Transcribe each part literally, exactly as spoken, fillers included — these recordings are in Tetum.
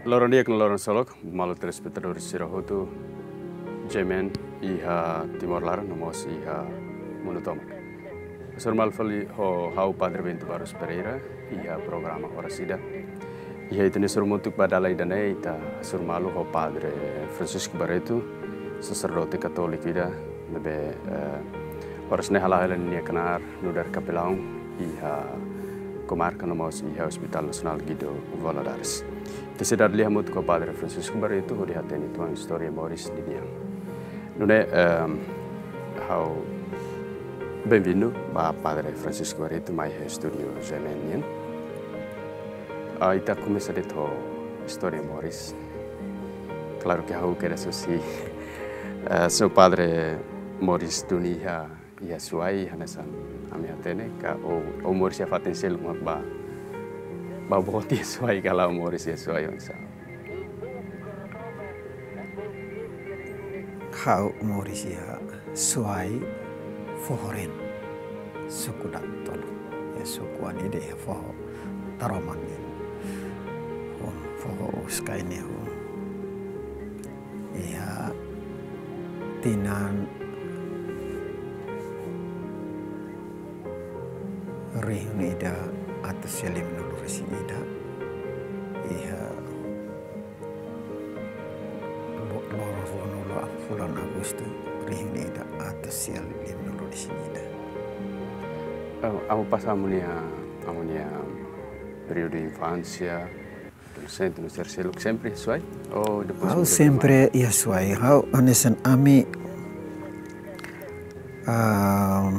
Loron di'ak no loron ksolok, maluk telespetadór sira hotu, GMN iha Timor laran no mós iha mundu tomak. Hasoru malu fali ho ha'u Padre Bento Barros Pereira, iha programa Oras Ida. Iha ita-nia hasoru hamutuk ba dala ida-ne'e ita hasoru malu ho Padre Francisco Barreto, saserdote katóliku ida, ne'ebé, eh, oras ne'e hala'o hela nia knaar nu'udar kapelaun iha komarka no mós iha Hospital Nasionál Guido Valadares. Ita sei dada lia hamutuk ho Padre Francisco Barreto, hodi hatene uitoan istória moris ninia. Nune'e, ehm, ha'u benvindu ba Padre Francisco Barreto mai iha estúdiu GMN nian. Ah, ita komesa de'it ho istória moris. Klaru ke ha'u kedas husi, eh, só Padre moris duni iha, iha Suai, hanesan ami hatene, ka ó, ó moris iha fatin seluk mak ba, ba boot iha Suai ka la'o moris iha Suai oinsá? Ha'u moris iha Suai, foho Ren, suku Dago Tolu. Iha suku an ida iha foho Taroman nian. Ho foho Uska ne'e ho. Iha tinan rihun ida atus sia limanulu-resin-ida. Iha lo-, loron ruanulu fulan Agostu rihun ida atus sia limanulu-resin-ida. Eh, ha'u pasa amu-nia, amu-nia períodu infánsia, adolexente, no ser seluk, sempre iha Suai? Ou depois ha'u muda ke sempre mai? Iha Suai. Ha'u hanesan ami, ah,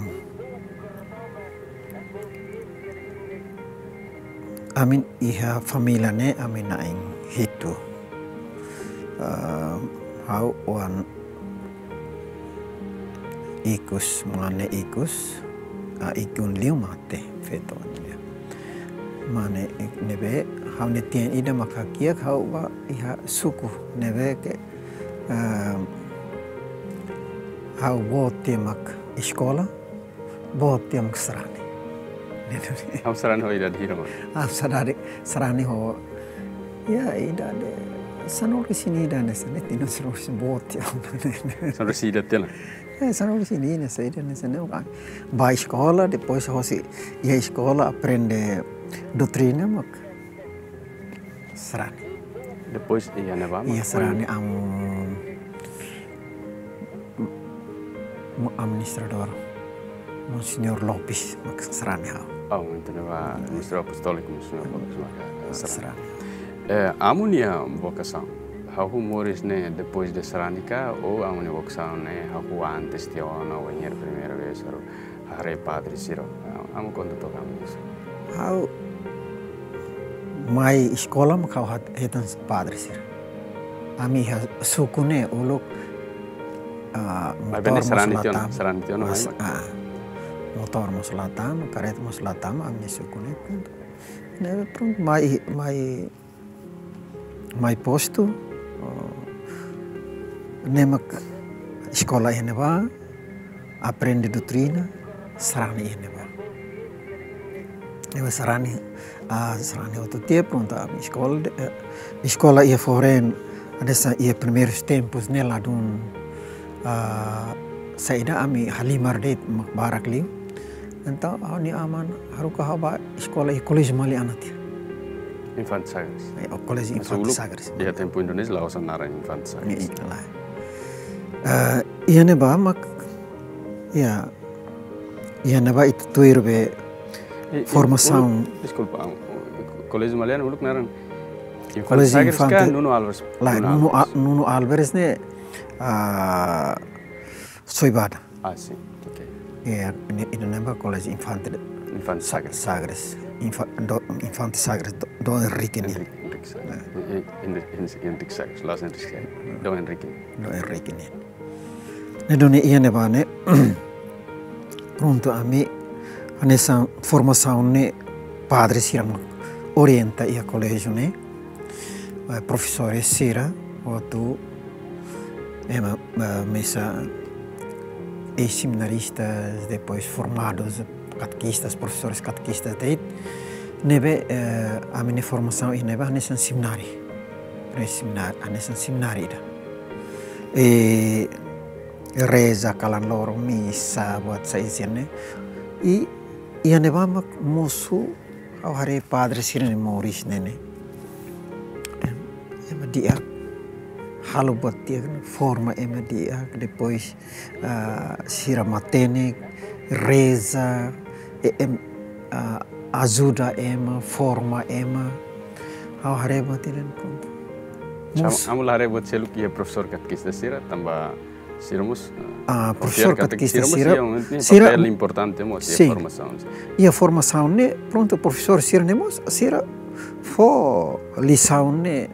ami iha família ne'e, ami na'in hitu. Ah, ha'u oan ikus, mane ikus, ah, ikus liu mate, feto liu. Mane ik-, ne'ebé, ha'u-nia tian ida mak hakiak ha'u ba iha suku, ne'ebé ke, ah, ha'u boot tiha mak eskola, boot tiha mak sarani. Ha'u sarani ho idade hira, mane? Ha'u sarani, sarani ho, ya, idade sanulu-resin-ida hanesan ne'e, tinan sanulu-resin-boot tiha. Sanulu-resin-ida tiha ona? Eh, sanulu-resin-ida hanesan ida hanesan ne'e, kan. Ba eskola, depois hosi iha eskola aprende doutrina, mak sarani. Depois iha ne'ebá, mak iha sarani amu, mu-, administradór, Monseñór Lopes, mak sarani ha'u. Oh, entaun ne'ebá, Monseñór Apostóliku, Monseñór Lopes, mak sarani. Sarani. Eh, amu-nia vokasaun, hahú moris ne'e depois de sarani ka, ou amu-nia vokasaun ne'e hahú antes tiha ona, wainhira primeira vez, hahú haree padre sira. Amu konta took amu-nia. Ha'u mai eskola mak ha'u hat-, hetan padre sira. Ami iha suku ne'e uluk, ah, maibé motór ne'e mós sarani tiha ona, latama. Sarani tiha ona, mas, mai mak, ah, motór mós latama, karreta mós latama, ami-nia suku ne'e, prontu. Ne'e, prontu, mai, mai mai postu, oh, ne'e mak eskola iha ne'ebá, aprende doutrina, sarani iha ne'ebá. Ne'ebé sarani, ah, sarani hotu tiha, prontu, ami eskola, eh, eskola iha foho Ren, hanesan iha primeirus tempus ne'e ladún, ah, saida, ami halimar de'it mak barak liu. Entaun, ha'u-nia aman haruka ha'u ba eskola iha Koléjiu Maliana tiha. Infante Sagres. Eh, o Koléjiu Infante Sagres. Mas uluk, iha tempu Indonézia, la'ós naran Infante Sagres. Ne'e, lae. Eh, iha ne'ebá mak, ya, iha ne'ebá ita tuir be, eh, eh, formasaun. Uluk, deskulpa, ah, Koléjiu Maliana, uluk naran Infante Sagres ka Nuno Álvares? Lae, Nuno Álvares. Nuno A-, Nuno Álvares ne'e, ah, Soibada. Ah, sin, ok. Iha, ne'e, iha ne'ebá Koléjiu Infante, Infante Sa-, Sagres. Sagres. Infa-, do, Infante Sagres, do, Dom Henrique nian. Henrique, Henrique Sagres. Eh. Hen-, Hen-, Hen-, Henrique Sagres, la'ós Henrique Sagres. Hmm. Dom Henrique. Dom Henrique nian. Ne'e duni iha ne'ebá ne'e, prontu ami, hanesan formasaun ne'e padre sira mak orienta iha koléjiu ne'e. Eh, profesores sira, hotu, ema, eh, mesak eis-seminaristas, depois formadus, katekistas, profesores katekistas de'it. Ne'ebé, eh, ami-nia formasaun iha ne'ebá hanesan semináriu. Hanesan semináriu, hanesan semináriu ida. Eh, reza kalan loron, misa, buat saida sira-ne'e. I, iha ne'ebá mak mosu, ha'u haree padre sira-nia moris ne'e ne'e. Em, ema di'ak, halo buat di'ak, forma ema di'ak, depois, ah, sira matenek, reza, e, em, ah, ajuda ema, forma ema. Ha'u haree matenek, pronto. Sama, mós amu la haree buat seluk iha profesór katekista sira, tanba sira mós, ah, profesór fiar katekista katekista sira, sira, iha momentu ne'e sira papél importante mós iha, sin, formasaun. Iha formasaun ne'e, pronto, profesór sira-ne'e mós, sira fó lisaun ne'e,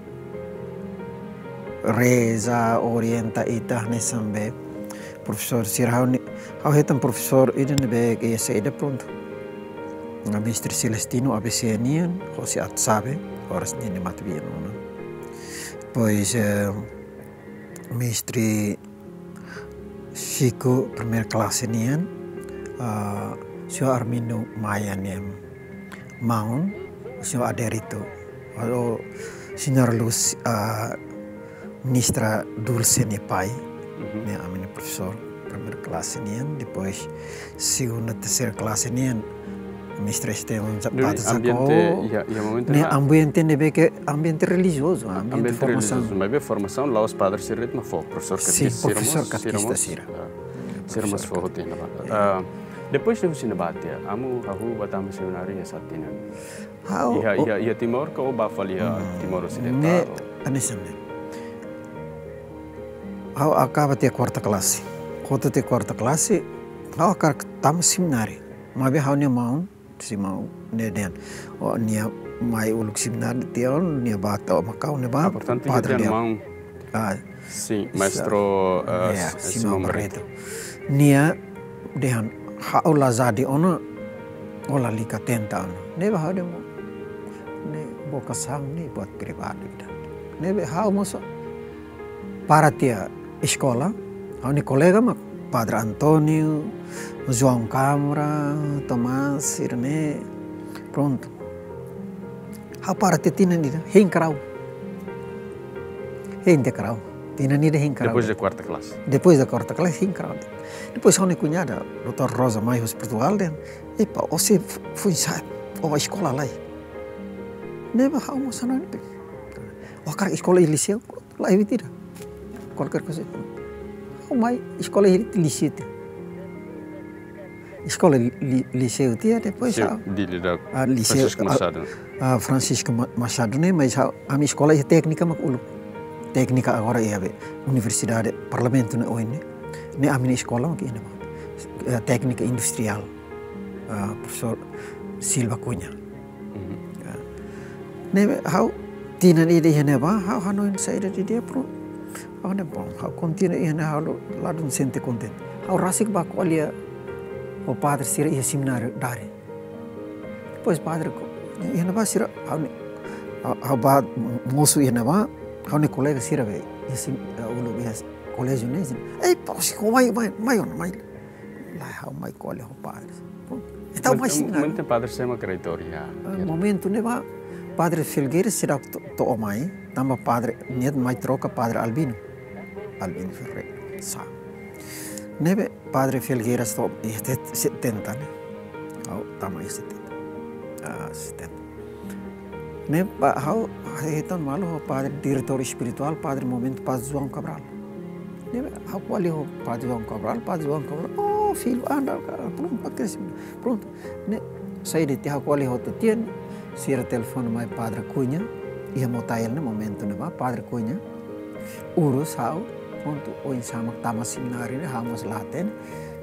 reza, orienta ita hanesan be. Profesór sira, ha'u ne'e, ha'u hetan profesór ida ne'ebé ke saida, pronto. Mestre Celestino A B C nian, hosi Atsabe, oras ne'e nia matebian ona. Depois, eh, mestre Chico, primeira klase nian, ah, señór Armindo Maia nian maun, señór Adérito, o señora Luz, ah, ministra Dulce nia pai, mhm, ne'e ami-nia profesór, primeira klase nian, depois segunda, terseira klase nian, mestre Esteban Za-, duni Bata ambiente, Zacó, iha, iha momentu ne'e ne'e, ambiente ne'ebé ke ambiente relijiozu, ambiente, ambiente formasaun, relijiozu, maibé formasaun la'ós padre sira de'it mak fó, profesór, sin, katekista sira, profesór mós, sira katekista mós, sira, ah, sira mós fó, profesór katekista, rotina ba. Ya. Ah, depois de husi ne'ebá tiha, amu hahú ba tama semináriu iha sá tinan? Ha'u, iha, o- iha, iha Timor ka ou ba fali iha, hmm, Timor Osidental? Ne'e, hanesan ne'e. Ha'u akaba tiha kuarta klase. Kota tiha kuarta klase, ha'u hakarak tama semináriu. Maibé ha'u-nia maun, si maun ne'e dehan. O, nia mai uluk semináriu tiha ona, nia ba to'o Makau ne'ebá, ah, portantu, padre dehan, maun. Ah, sin, sa-, maestro, eh, ya, S-, Simão Barreto. Nia dehan, ha'u la jadi ona, o lalika tenta ona. Ne'ebé ha'u dehan, ne'e vokasaun ne'e buat pribadi ida. Ne'ebé ha'u mós para tiha eskola, ha'u-nia kolega mak Padre António, João Câmara, Tomás, sira-ne'e, pronto. Ha'u para tiha tinan ida, hein karau. Hein tiha karau. Tinan ida hein karau. Depois de kuarta klase. Depois de kuarta klase, hein karau. Depois ha'u-nia kuñada, doutora Rosa, mai husi Portugal, dehan, "Epá, ó sei f-, foin-sa'e, ó bá eskola lai." Ne'ebé ha'u mós hanoin ne'e. Ó hakarak eskola iha liseu, pronto, la evitira. Kualkér koisa. Ha'u mai eskola iha liseu tiha. Eskola li-, li-, liseu tiha, depois, sin, ah, Dili da, ah, liseu, Francisco, ah, Machado. Ah, Francisco Ma-, Machado ne'e, mas, ah, ami eskola iha téknika mak uluk. Téknika agora iha be Universidade Parlamento ne'e oin ne'e. Ne'e ami-nia eskola mak iha ne'ebá. Eh, téknika industriál. Ah, profesór Silva Cunha. Mhm. Ah. Ne'ebé ha'u tinan ida iha ne'ebá, ha'u hanoin saida didi'ak, pronto. Ha'u hanoin, bom, ha'u kontinua iha ne'e, ha'u la, ladún sente kontente. Ha'u rasik bá ko'alia ho padre sira iha semináriu Dare. Depois padre ko-, iha ne'ebá sira, ha'u ne'e, ha'u, ha'u bá mosu iha ne'ebá, ha'u-nia kolega sira be, iha sem-, eh, uluk iha koléjiu ne'e, sira, "Ei, pá, ó sei ko mai, mai, mai ona, mai." Lae, ha'u mai ko'alia ho padre. Pronto. Entaun, momentu, mais, momentu ne'e padre sé mak reitór iha, ah, iha. Momentu ne'ebá, padre Felgueiras seidauk to-, to'o mai, tanba padre, nia mai troka padre Albino. Albino Ferreira Sá. Ne'ebé padre Felgueiras to'o iha te-, setenta ne'e. Ha'u tama iha setenta. Ah, setenta. Ne'ebá ha'u hetan malu ho padre, diretór espirituál, padre momentu, padre João Cabral. Ne'ebé ha'u ko'alia ho padre João Cabral, padre João Cabral, "Oh, filho, anda, pronto, para crescer." Pronto. Ne'e, saida tiha ha'u ko'alia ho tiha tiha, sira telefone mai padre Cunha, iha Motael ne'e momentu ne'ebá, padre Cunha. Urus ha'u, pronto, oinsá mak tama semináriu ne'e, ha'u mós la hatene.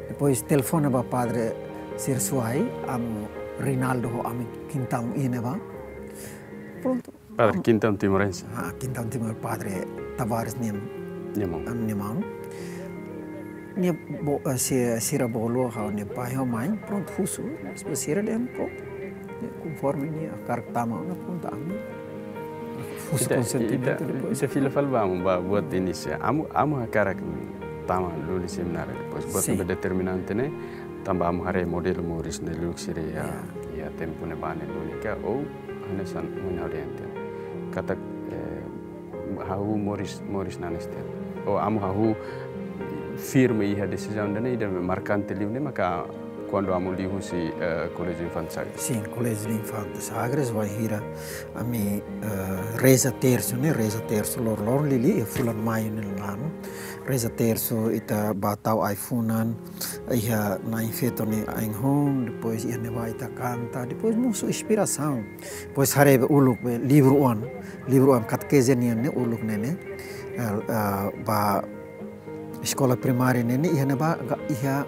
Depois telefone ba padre sira Suai, amu Rinaldo ho ami Quintão iha ne'ebá. Pronto. Padre Quintão Timorense. Ah, Quintão Timor, padre Tavares nia, nia maun. Nia maun. Nia bo-, eh, si-, sira bolu ha'u-nia pai ho mãe, pronto, husu. Depois sira dehan, pronto. Ne'e konforme nia hakarak tama ona, pronto, ami husu, ita, konsentimentu, ita, depois. Ita fila fali ba amu, ba buat inísiu. Amu, amu hakarak tama duni semináriu, depois buat, sin, ne'ebé determinante ne'e, tanba amu haree modelu moris ne'e uluk sira iha, ya, iha tempu ne'ebá ne'e duni ka, ou hanesan ohin ha'u dehan tiha katak, eh, ha'u moris, moris nanis tiha. Ou amu ha'u firme iha desizaun ida-ne'e, ida markante liu ne'e maka kuandu amu liu husi, eh, Colégio Infante Sagres. Sin, Colégio Infante Sagres, bainhira ami, eh, reza tersu ne'e, reza tersu loroloron liuliu iha fulan Maiu nia laran. Reza tersu ita bá tau ai-funan iha Na'in Feto nia ain-houn, depois iha ne'ebá ita kanta, depois mosu inspirasaun. Depois haree be uluk be livru oan, livru oan katekeze nian ne'e uluk ne'e ne'e, eh, eh, ba eskola primária ne'e ne'e iha ne'ebá ga-, iha,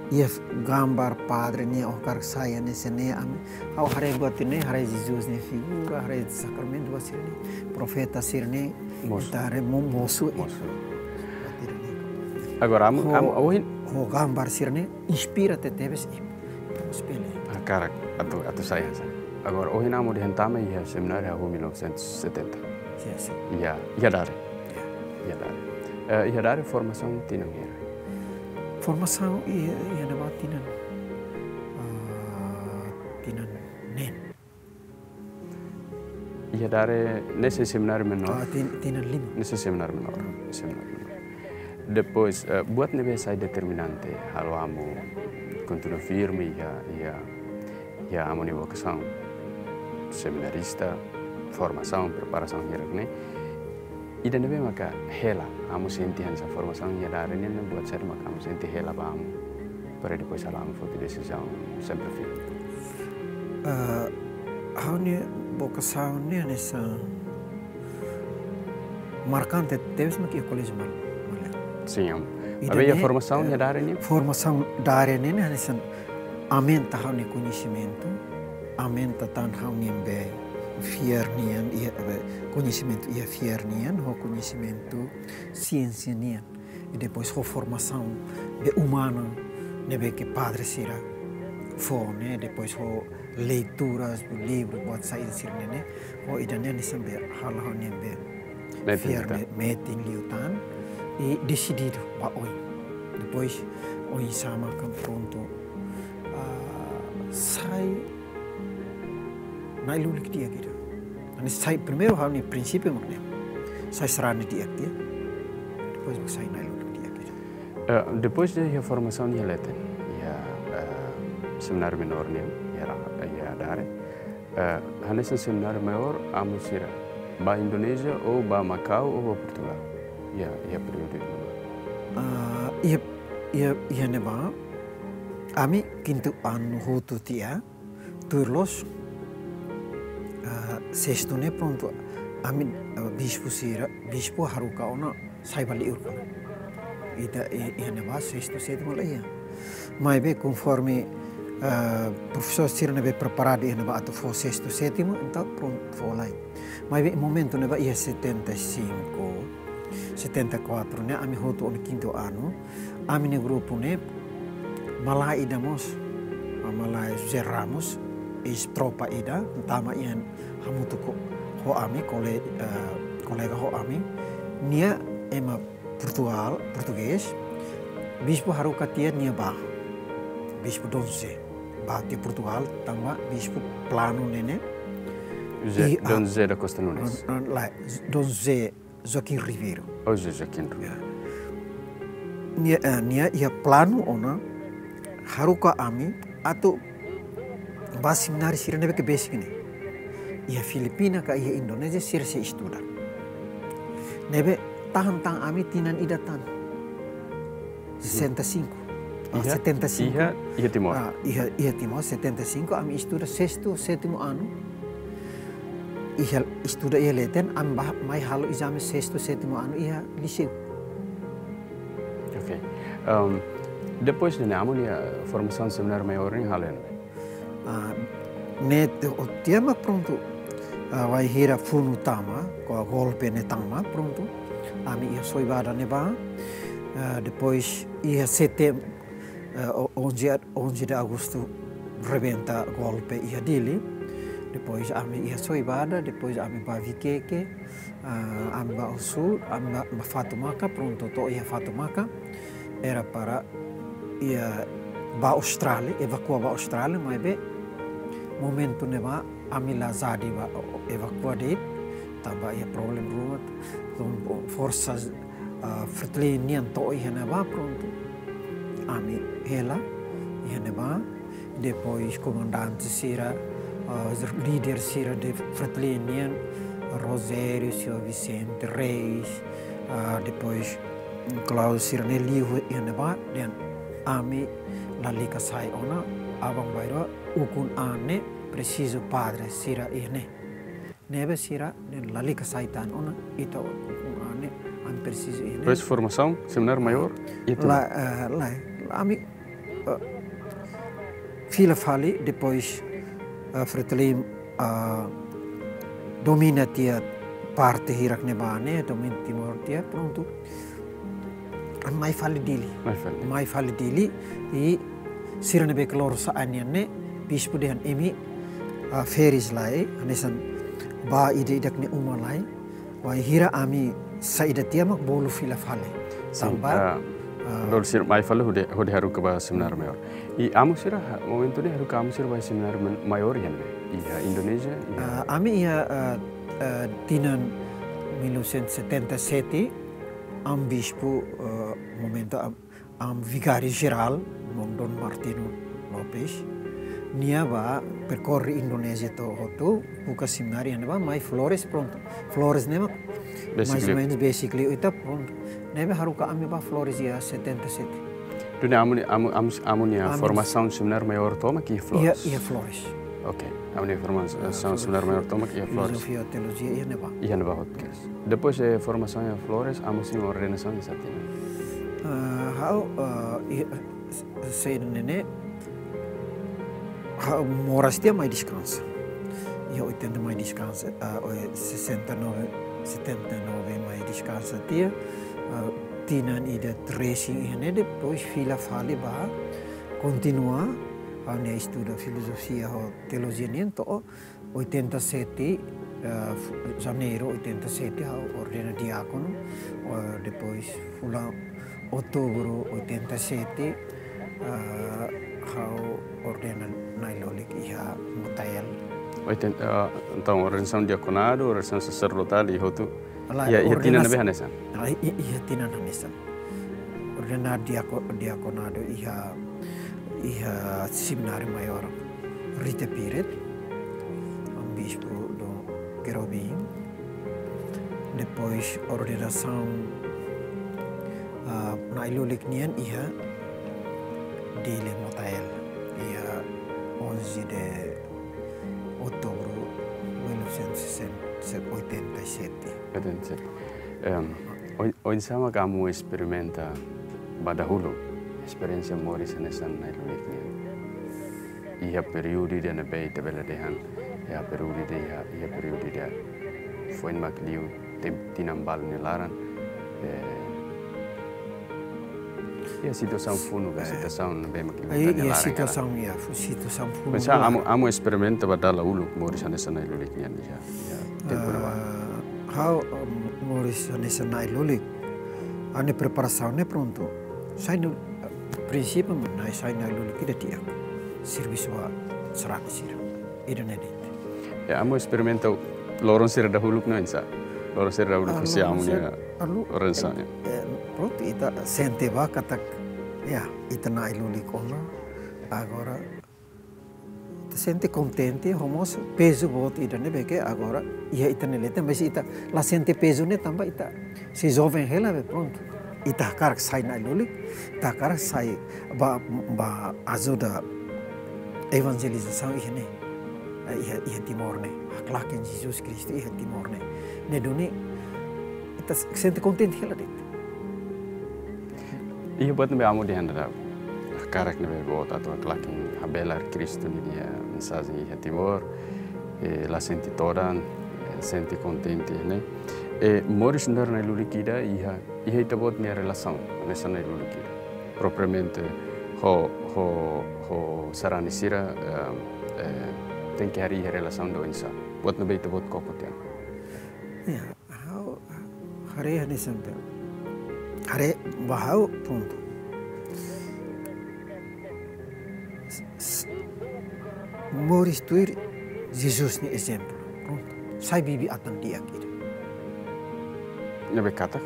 iha gambar padre ne'e, oh, karik sai hanesan ne'e, ami, ha'u haree buat ne'e, haree Jesus nia figura, haree sakramentu ba sira-ne'e, profeta sira-ne'e, Mosu. Ita haree mo-, mosu. Mosu. Buat ida-ne'e. Agora, amu, Ho, amu, ohin ho gambar sira-ne'e inspira tebetebes i, i espelha. Ah, karik, atu, atu sai hanesan. Agora, ohin amu dehan tama iha semináriu hahú mil novecentos e setenta. Sin, sin. Iha, iha Dare. Iha. Iha Dare. Eh, iha Dare formasaun tinan hira? Formasaun iha, iha ne'ebá tinan, ah, tinan neen. Iha Dare ne'e semináriu menór. Ah, tin-, tinan lima. Ne'e semináriu menór, semináriu menór. Depois, eh, buat ne'ebé sai determinante halo amu kontinua firme iha, iha, iha amu nia vokasaun seminarista, formasaun, preparasaun hirak ne'e. Ida ne'ebé maka hela amu sente hanesan formasaun iha Dare ne'e, ne'e buat saida maka amu sente hela ba amu para depois halo amu foti desizaun sempre firme? Eh, ha'u-nia vokasaun ne'e hanesan markante tebes mak iha Koléjiu Mal-, Malian. Sin, amu. Ida-ne'e, maibé iha formasaun, eh, iha Dare ne'e? Formasaun Dare ne'e, ne'e hanesan aumenta ha'u-nia koñesimentu, aumenta tan ha'u-nia be fiar nian, iha, be, koñesimentu iha fiar nian, ho koñesimentu siénsia nian. I depois ho formasaun be umana ne'ebé ke padre sira fó ne'e, depois ho leituras, livru, buat saida sira-ne'e ne'e, ho ida-ne'e hanesan be halo ha'u-nia be metin fiar liután. Me-, metin liután i desididu ba oin. Depois oinsá maka prontu, ah, sai na'i-lulik di'ak ida. Hanesan sai primeiru ha'u-nia prinsípiu mak ne'e. Sai sarani di'ak ida. Depois mak sai na'i-lulik di'ak ida. Eh, depois de iha formasaun iha leten, iha, eh, semináriu menór ne'e, iha Ra-, iha Dare. Eh, hanesan semináriu maiór, amu sira bá Indonézia ou bá Makau ou bá Portugal? Iha, iha períodu ne'ebá. Ah, iha, iha, iha ne'ebá, ami kintu anu hotu tiha, tuir loos, ah, sestu ne'e prontu, ami, ah, bispu sira, bispu haruka ona sai ba li'ur. Ita, i, iha ne'ebá sestu, sétimu la iha. Maibé konforme, ah, profesór sira ne'ebé preparadu iha ne'ebá atu fó sestu, sétimu, entaun prontu fó lai. Maibé momentu ne'ebá iha setenta e cinco, setenta e quatro ne'e, ami hotu ona kintu anu, ami-nia grupu ne'e, malae ida mós, ah, malae José Ramos, eis-tropa ida, tama iha hamutuk ho, ho ami, kole-, eh, kolega ho ami, nia ema Portugal, portugés, bispu haruka tiha nia bá, bispu Dom José, bá tiha Portugal, tanba bispu planu ne'e ne'e. José, i, Dom ah, José da Costa Nunes. Dom, Dom, la, Dom José Joaquim Ribeiro. Oh, José Joaquim Ribeiro. Ya. Nia, eh, nia iha planu ona haruka ami atu bá semináriu sira ne'ebé ke besik ne'e. Iha Filipina ka iha Indonézia sira sei estuda. Ne'ebé tahan tan ami tinan ida tan. Sessenta e cinco. Ah, iha, setenta e cinco. Iha, iha Timor. Ah, iha, iha Timor, setenta e cinco, ami estuda sestu, sétimu anu. Iha, estuda iha leten, ami bá, mai halo ezame sestu, sétimu anu iha liseu. Ok. Ehm, depois de ne'e, amu-nia formasaun semináriu maiór ne'e halo iha ne'ebé? Ah, ne'e te-, o tema prontu, ah, bainhira funu tama, ko golpe ne'e tama, prontu. Ami iha Soibada ne'ebá, ah, depois iha setem-, eh, o-, onze a-, onze de agosto rebenta golpe iha Dili. Depois ami iha Soibada, depois ami bá Vikeke, ah, ami bá Osul, ami bá, bá Fatumaka, prontu to'o iha Fatumaka. Era para iha bá Austrália, evakua bá Austrália, maibé momentu ne'ebá ami la jadi ba evakua de'it, tanba iha problema ruma, entaun forsa, ah, Fretilin nian to'o iha ne'ebá, prontu. Ami hela iha ne'ebá, depois komandante sira, ah, líder sira de Fretilin nian, Rogério, señór Vicente Reis, ah, depois Klaus sira-ne'e liu iha ne'ebá, dehan ami lalika sai ona, aban-bainrua ukun an ne'e presiza padre sira iha ne'e. Ne'ebé sira dehan lalika sai tan ona, ita ukun an ne'e, ami presiza iha ne'e. Depois formasaun, semináriu maiór, itu. La, eh, la, ami, eh, fila fali, depois, eh, Fretilin, eh, domina tiha parte hirak ne'ebá ne'e, domina Timor tiha, prontu. Mai fali Dili. Mai fali. Mai fali Dili, i sira ne'ebé ke lorosa'e nian ne'e, bispu dehan imi, ah, férias lai, hanesan bá ida-idak nia uma lai, wainhira ami saida tiha mak bolu fila fali. Sin, tanba, ah, ah, bolu sira mai fali hodi, hodi haruka ba semináriu maiór. I amu sira, ha, momentu ne'e haruka amu sira ba semináriu men-, maiór iha ne'ebé? Iha Indonézia, iha Ah, ami iha, ah, ah, tinan mil novecentos e setenta e sete, amu bispu, ah, momentu am-, amu vigáriu jerál, maun Dom Martinho Lopes, nia bá perkorre Indonézia to'o hotu, buka semináriu iha ne'ebá, mai Flores, prontu. Flores ne'e mak, mais ou menos, basic liu ita, prontu. Ne'ebé haruka ami bá Flores iha setenta e sete. Duni amu nia, amu, amu, amu nia formasaun semináriu maiór tomak iha Flores. Iha, iha Flores. Ok. Amu nia formasaun semináriu maiór tomak iha Flores. Filozofia, teolojia, iha ne'ebá. Iha ne'ebá hotu kedas. Depois de formasaun iha Flores, amu simu ordenasaun iha sá tinan? Ah, ha'u, ah, iha, s-, s-, sei ne'e, ha'u moras tiha mai deskansa. Iha oitenta mai deskansa, ah, oi, sessenta e nove, setenta e nove mai deskansa tiha, ah, tinan ida resin iha ne'e, depois fila fali bá kontinua ha'u-nia estuda filozofia ho teolojia nian to'o oitenta e sete, eh, fu-, Janeiru oitenta e sete ha'u ordena diákonu, eh, depois fulan Outubru oitenta e sete, eh, ha'u ordena na'i-lulik iha Motael. Oitenta, eh, entaun ordenasaun diakonadu, ordenasaun saserdotál, iha hotu, iha, iha tinan ne'ebé hanesan? Ah, i-, i-, iha tinan hanesan. Ordena diako-, diakonadu iha, iha semináriu maiór Rita Piret, amu bispu Dom Querubim. Depois ordenasaun, ah, na'i-lulik nian iha Dili Motael, iha onze de outubro mil novecentos e oitenta e sete. Oitenta e sete. Em, oi-, oinsá mak amu esperimenta ba dahuluk, esperiénsia moris hanesan na'i-lulik nian? Iha períodu ida ne'ebé ita bele dehan, iha períodu ida, iha, iha períodu ida foin mak liu tem-, tinan balu nia laran, eh, iha situasaun funu ka, eh, situasaun ne'ebé mak liu, ai, tinan nia laran, situasaun, iha fu-, situasaun funu. Mas nia laran, amu, amu esperimenta ba dala uluk moris hanesan na'i-lulik nian iha, iha tempu ne'ebá? Ah, ha'u, em, moris hanesan na'i-lulik. Ha'u-nia preparasaun ne'e prontu. Sai no, prinsípiu mak na'i, sai na'i-lulik ida di'ak. Servisu ba sarani sira. Ida-ne'e de'it. Ya, amu esperimenta loron sira dahuluk ne'e oinsá? Loron sira dahuluk, ah, husi loron amu sira, nia, ah, lu-, ordenasaun, eh, ya, eh, prontu, ita sente ba katak, ya, ita na'i-lulik ona. Agora, ita sente kontente, ho mós pezu boot ida ne'ebé ke agora iha ita-nia leten, mas ita la sente pezu ne'e tanba ita sei joven hela be, prontu. Ita hakarak sai na'i-lulik, ita hakarak sai ba, ba ajuda evanjelizasaun iha ne'e. Eh, iha, iha Timor ne'e. Haklaken Jesus Kristu iha Timor ne'e. Ne'e duni ita s-, sente kontente hela de'it. Iha buat ne'ebé amu dehan dadauk, hakarak ne'ebé boot atu haklaken, habelar Kristu nia mensajen iha Timor, eh, la sente todan, eh, sente kontente, ne'e? Eh, moris nu'udar na'i-lulik ida iha, iha ita-boot nia relasaun hanesan na'i-lulik ida. Propriamente ho, ho, ho sarani sira, eh, eh, tenke harii iha relasaun ida oinsá? Buat ne'ebé ita-boot koko tiha? Ya, ha'u haree hanesan ne'e. Haree ba ha'u, prontu. S-, s-, moris tuir Jesus nia ezemplu. Prontu. Sai bibi-atan di'ak ida. Ne'ebé katak?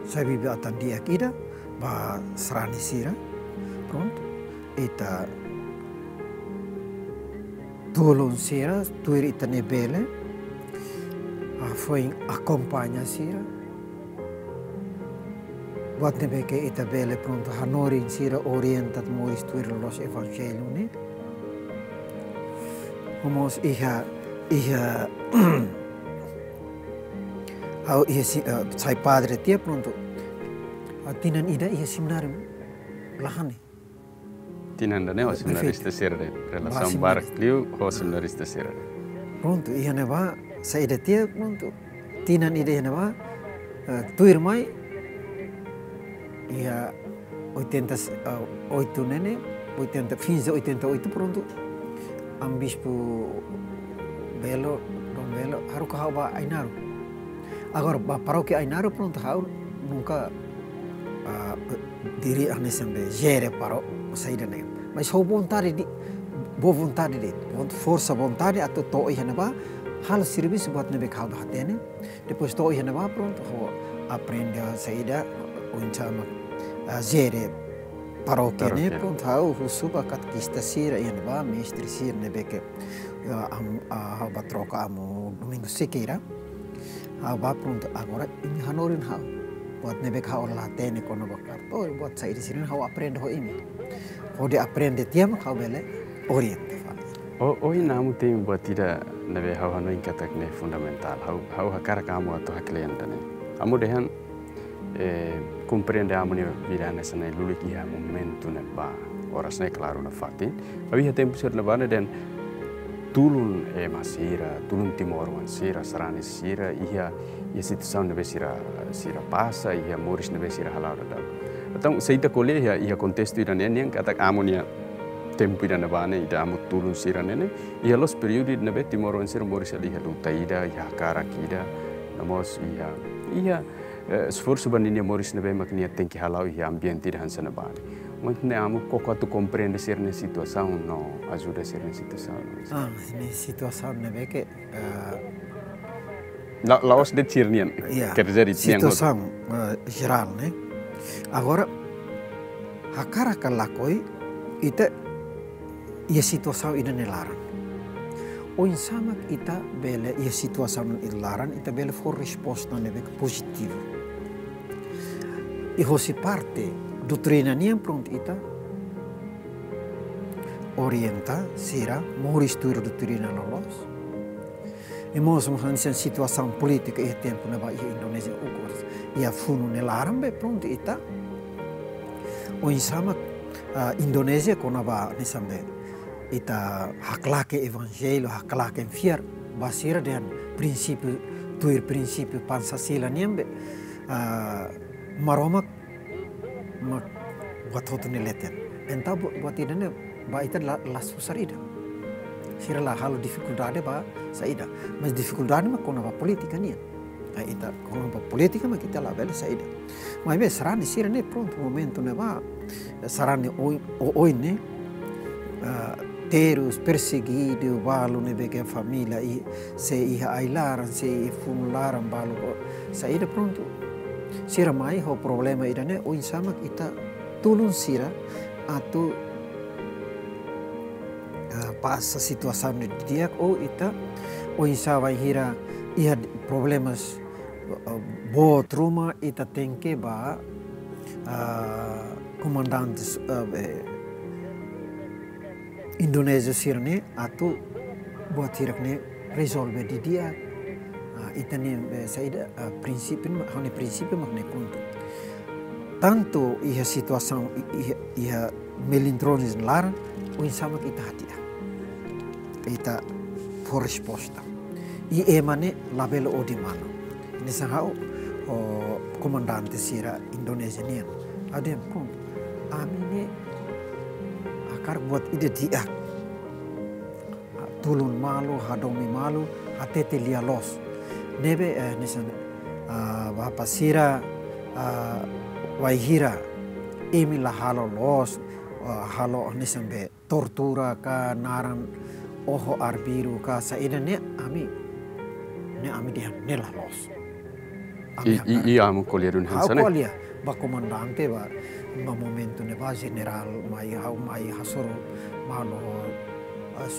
Sai bibi-atan di'ak ida ba sarani sira. Prontu. Ita tulun sira, tuir ita-nia bele. Hafoin akompaña sira. Buat ne'ebé ke ita bele prontu hanorin sira, orienta atu moris tuir loloos evanjellu ne'e. Nomós iha, iha, ha'u iha si-, eh, sai padre tiha prontu. Ah, tinan ida iha semináriu la hanesan. Tinan ida-ne'e ho seminarista sira de'it. Relasaun barak liu ho seminarista sira de'it. Prontu, iha ne'ebá, saida tiha, prontu. Tinan ida iha ne'ebá, eh, tuirmai, iha oitenta e oito ne'e, oitenta, fin de oitenta e oito, prontu. Amu Bispu Belo, Dom Belo, haruka ha'u ba Ainaro. Agora, ba parókia Ainaro, prontu, ha'u nunka, ah, diri hanesan be jere parókia saida ne'e. Mas ho vontade de'it, boa vontade de'it, von-, forsa vontade atu to'o iha ne'ebá, halo servisu buat ne'ebé ke ha'u hatene. Depois to'o iha ne'ebá prontu, ha'u aprende saida, oinsá mak, ah, jere parókia ne'e, prontu, ha'u husu ba katekista sira iha ne'ebá, mestre sira ne'ebé ke, ah, am-, ah, ha'u ba troka Amu Domingo Sequeira. Ha'u ba prontu, agora imi hanorin ha'u. Buat ne'ebé ke ha'u la hatene kona-ba kartóriu, buat saida sira-ne'e ha'u aprende ho imi. Hodi aprende tiha mak ha'u bele orienta fali. O, ohin Amu temi buat ida ne'ebé ha'u hanoin katak ne'e fundamentál. Ha'u, ha'u hakarak Amu atu haklean ida-ne'e. Amu dehan, eh, komprende Amu nia vida hanesan ne'e lulik iha momentu ne'ebá. Oras ne'e klaru nafatin. Maibé iha tempu sira ne'ebá ne'e dehan tulun ema sira, tulun timoroan sira, sarani sira, iha, iha situasaun ne'ebé sira, sira pasa, iha moris ne'ebé sira hala'o daudaun. Entaun, se ita ko'alia iha, iha kontestu ida-ne'e nian katak Amu nia tempu ida ne'ebá ne'e, ida Amu tulun sira ne'e ne'e, iha loos períodu ne'ebé timoroan sira moris hela iha luta ida, iha hakarak ida, nomós iha, iha, eh, esforsu ba ninia moris ne'ebé mak nia tenke hala'o iha ambiente ida hanesan ne'ebá ne'e. Mas ne'e Amu koko atu komprende sira-nia situasaun no ajuda sira-nia situasaun. Ah, nia situasaun ne'ebé ke, eh, la-, la'ós de'it sira-nian. Iya. Quer dizer, nian hotu. Situasaun, eh, jerál, ne'e. Agora, hakarak ka lakohi, ita iha situasaun ida-ne'e laran. Oinsá mak ita bele iha situasaun ida laran, ita bele fó resposta ne'ebé ke pozitivu. I hosi parte doutrina nian prontu ita orienta sira moris tuir doutrina loloos. I mós, mós hanesan situasaun polítika iha tempu ne'ebá iha Indonézia ukun. Iha funu nia laran be prontu ita oinsá mak, ah, Indonézia kona-ba hanesan be ita haklaken evanjellu, haklaken fiar, ba sira dehan prinsípiu, tuir prinsípiu Pancasila nian be, ah, Maromak mak buat hotu nia leten. Entaun bu-, buat ida-ne'e ba ita la, la susar ida. Sira la halo difikuldade ba saida. Mas difikuldade mak kona-ba polítika nian. Ai, ita kona-ba polítika mak ita labele saida. Maibé sarani sira-ne'e prontu momentu ne'ebá, sarani oin, o-, oin ne'e, ah, terus, persegidu, balu ne'ebé ke família, i, se iha ai-laran, se iha funu laran, balu, o, saida prontu. Sira mai ho problema ida-ne'e, oinsá mak ita tulun sira atu, ah, pasa situasaun ne'e di'ak, ou ita oinsá bainhira iha problemas, ah, boot ruma ita tenke ba, ah, komandantes, ah, eh, Indonézia sira-ne'e atu buat hirak-ne'e rezolve didi'ak. Ah, ita-nia, eh, saida, ah, prinsípiu, ha'u-nia prinsípiu mak ne'e prontu. Tantu iha situasaun i-, iha, iha melintronis laran, oinsá mak ita hadi'a. Ita fó resposta. I ema ne'e labele odi malu. Hanesan ha'u, o, komandante sira Indonézia nian. Ha'u dehan prontu. Ami ne'e hakarak buat ida di'ak. Tulun malu, hadomi malu, hatete lia-loos. Ne'ebé, eh, hanesan, ah, bapa sira, ah, bainhira imi la halo loos, ah, halo hanesan be tortura ka, naran oho arbiru ka saida ne'e, ami, ne'e ami dehan ne'e la loos. Ami, i, i, ami ko'alia duni hanesan ne'e. Ha'u ko'alia ba komandante ba, ba momentu ne'ebá jenerál mai, ha'u mai hasoru malu ho, ah,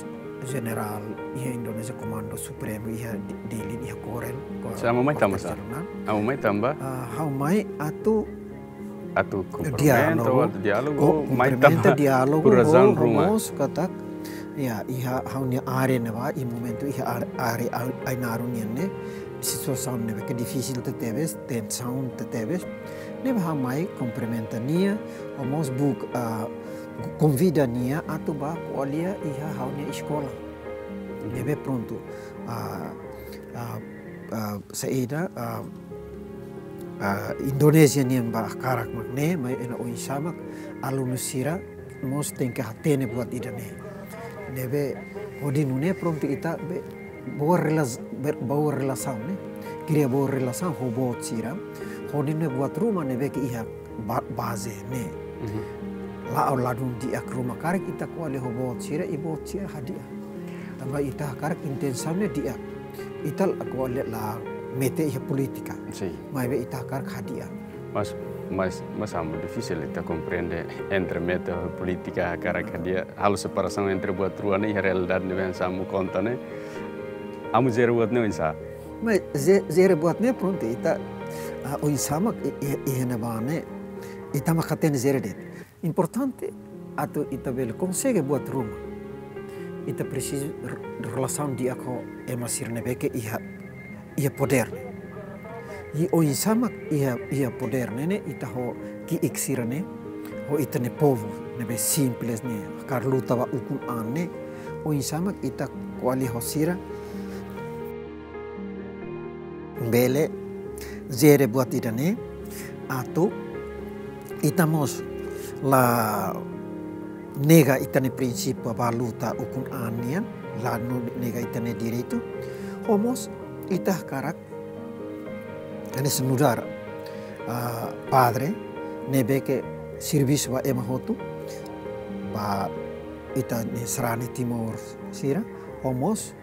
jenerál iha Indonézia, Komandu Supremu iha Di-, Dili, iha Korel, Ko-, Amu mai tanba sá? Amu mai tanba? Ah, ha'u mai atu atu komprimenta, diálogu, atu diálogu, mai komprimenta tanba diálogu, por razaun ho, ruma. Ho mosu katak, ya, iha ha'u-nia área ne'ebá, iha momentu iha ar-, área Ai-, Ainaro nian ne'e, situasaun ne'ebé ke difisil tebes, tensaun tebes, ne'ebé ha'u mai komprimenta nia, ho mós buk, ah, konvida nia atu bá ko'alia iha ha'u-nia eskola. Ne'ebé prontu, ah, ah, ah, saida, ah, ah, Indonézia nian ba hakarak mak ne'e, maibé oinsá mak alunu sira mós tenke hatene buat ida-ne'e. Ne'ebé hodi nune'e prontu ita be boa relas-, be-, boa relasaun ne'e. Kria boa relasaun ho boot sira. Hodi nune'e buat ruma ne'ebé ke iha ba-, baze ne'e. Mhm. La'o ladún di'ak ruma, karik ita ko'alia ho boot sira, i boot sira hadi'a. Tanba ita hakarak intensaun ne'e di'ak. Ita la ko'alia la mete iha polítika. Sin. Maibé ita hakarak hadi'a. Mas, mas, mas Amu, difisil ita komprende entre mete polítika, hakarak hadi'a, halo separasaun entre buat rua ne'e, iha realidade ne'ebé hanesan Amu konta ne'e. Amu jere buat ne'e oinsá? Mas je-, jere buat ne'e prontu, ita, ah, oinsá mak i, i, iha ne'ebá ne'e, ita mak hatene jere de'it. Importante atu ita bele konsege buat ruma. Ita presiza r-, relasaun di'ak ho ema sira ne'ebé ke iha, iha podér ne'e. I oinsá mak iha, iha podér ne'e, ne'e ita ho ki'ik sira-ne'e, ho ita-nia povu ne'ebé simples ne'e, hakarak luta ba ukun an ne'e, oinsá mak ita ko'alia ho sira, bele jere buat ida-ne'e, atu ita mós la nega ita-nia prinsípiu ba luta ukun an nian, la nu-, nega ita-nia direitu, ho mós ita hakarak hanesan nu'udar, ah, padre ne'ebé ke servisu ba ema hotu, ba ita-nia sarani Timor sira, ho mós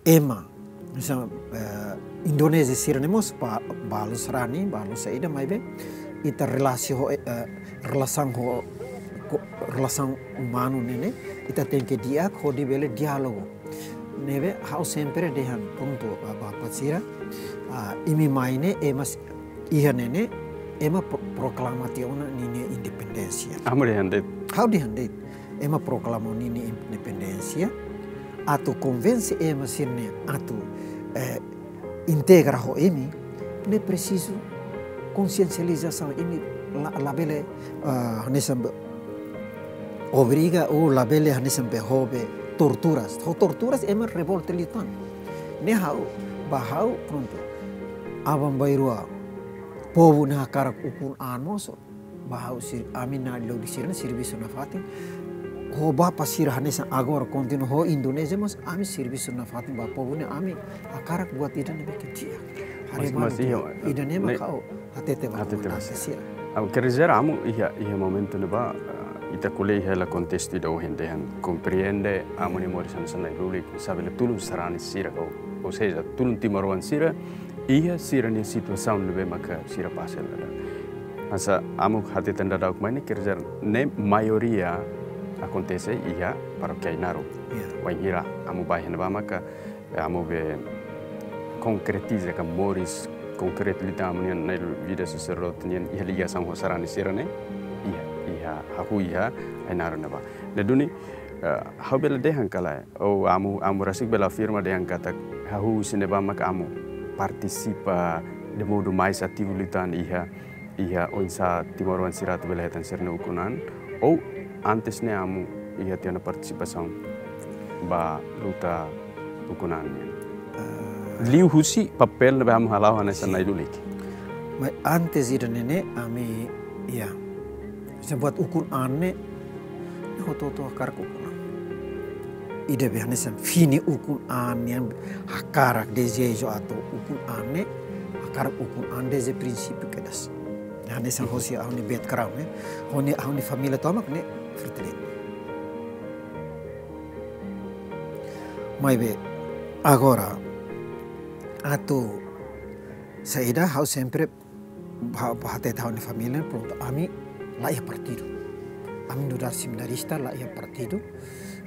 ema, misa, eh, Indonézia sira-ne'e mós ba-, balu sarani, balu saida, maibé ita relasi ho, eh, relasaun ho, ko-, relasaun umanu ne'e ne'e, ita tenke di'ak hodi bele diálogu. Ne'ebé ha'u sempre dehan prontu ba, ba, ba sira, ah, imi mai ne'e, ema s-, iha ne'e ne'e, ema pro-, proklama tiha ona ninia independénsia. Amu dehan de'it? Ha'u dehan de'it. Ema proklama ninia independénsia, atu konvense ema sira-ne'e atu, eh, integra ho imi, ne'e presiza konsiensializasaun, imi la, labele, ah, hanesan be obriga ou labele hanesan be ho be torturas. Ho torturas ema revolta liután. Ne'e ha'u, ba ha'u prontu. Aban-bainrua povu ne'e hakarak ukun an mosu. Ba ha'u sir-, ami Na'i-Lulik sira-ne'e servisu nafatin. Ho bapa sira hanesan agora kontinua ho Indonézia, mas ami servisu nafatin ba povu ne'e, ami hakarak buat ida ne'ebé ke di'ak. Mas, haree mas manu iha, ida-ne'e mak, eh, ha'u hatete ba, hatete ba komandante sira. Amu, quer dizer, Amu iha, iha momentu ne'ebá, eh, ita ko'alia iha hela kontestu ida ohin dehan, komprende Amu nia moris hanesan Na'i-Lulik, labele tulun sarani sira, ou, ou seja, tulun timoroan sira, iha sira-nia situasaun ne'ebé maka sira pasa hela. Hanesan Amu hateten daudauk mai ne'e, quer dizer, ne'e maioria akontese iha parókia Ainaro. Ya. Wainhira Amu bá iha ne'ebá maka, eh, Amu be konkretiza ka moris konkretu liután Amu nian, Na'i-Lulik, vida saserdote nian, iha ligasaun ho sarani sira-ne'e, iha, iha, hahú iha Ainaro ne'ebá. Ne'e duni, eh, ha'u bele dehan ka lae, ou Amu, Amu rasik bele afirma dehan katak hahú husi ne'ebá mak Amu partisipa de modo mais ativu liután iha, iha oinsá timoroan sira atu bele hetan sira-nia ukun an, ou antes ne'e Amu iha tiha ona partisipasaun ba luta ukun an nian? Eh, liuhusi papél ne'ebé Amu hala'o hanesan, sin, Na'i-Lulik. Mas antes ida-ne'e ne'e ami, ya, hanesan buat ukun an ne'e, ne'e hotu-hotu hakarak ukun an. Ida be hanesan fini ukun an nian hakarak dezeju atu ukun an ne'e, hakarak ukun an dezde prinsípiu kedas. Hanesan, mhm, hosi ha'u-nia background, eh. Ha'u-nia, ha'u-nia família tomak ne'e Fretilin. Maibé, agora, atu saida, ha'u sempre ba, ba hatete ha'u-nia família, prontu, ami la iha partidu. Ami nu'udar seminarista la iha partidu.